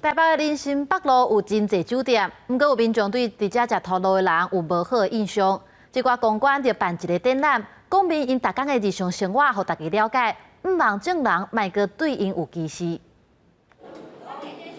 台北的林森北路有真濟酒店，毋過有民眾對佇遮食塗路的人有無好的印象。這寡公關就辦一个展覽，講明𪜶逐工的日常生活，予大家了解，毋茫眾人莫閣對𪜶有歧視。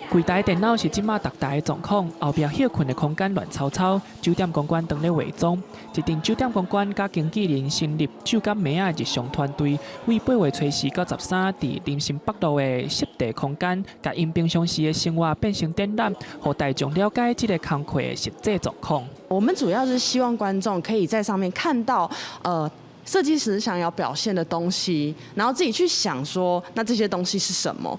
櫃台電腦是這馬逐台的狀況，後壁歇睏的空間亂糟糟。酒店公關當咧化妝，一陣酒店公關佮經紀人成立酒店妹仔日常團隊，為8月初四到13，佇林森北路的濕地空間，共𪜶平常時的生活變成展覽，予大眾了解這个工課的實際狀況。我們主要是希望觀眾可以在上面看到，設計師想要表現的東西，然後自己去想說，那這些東西是什麼？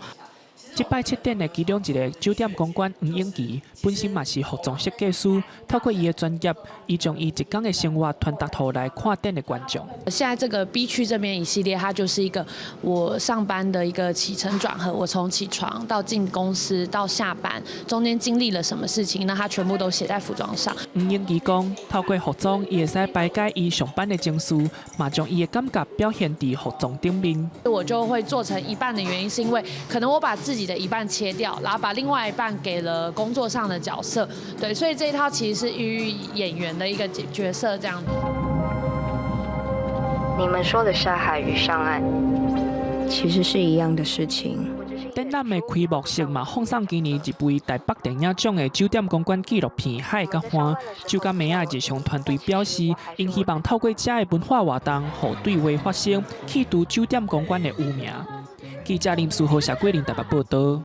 這擺策展的其中一个酒店公關黃英琪，本身嘛是服裝設計師，透過伊的專業，伊將伊一工的生活傳達予來看展的觀眾。現在這個 B 區這邊一系列，它就是一個我上班的一個起承轉合，我從起床到進公司到下班，中間經歷了什麼事情，那它全部都寫在服裝上。黃英琪講，透過服裝，伊會使排解伊上班的情緒，嘛將伊的感覺表現佇服裝頂面。我就會做成一半的原因，是因為可能我把自己的一半切掉，然後把另外一半給了工作上的角色，對，所以這一套其實是寓意演員的一個角色這樣。你們說的下海與上岸，其實是一樣的事情。展覽的開幕式嘛，放送今年入圍台北電影獎的酒店公關紀錄片《海佮岸》。酒店妹仔日常團隊表示，𪜶希望透過這个文化活動，予對話發聲，去除酒店公關的污名。記者林書豪、謝桂玲台北報道。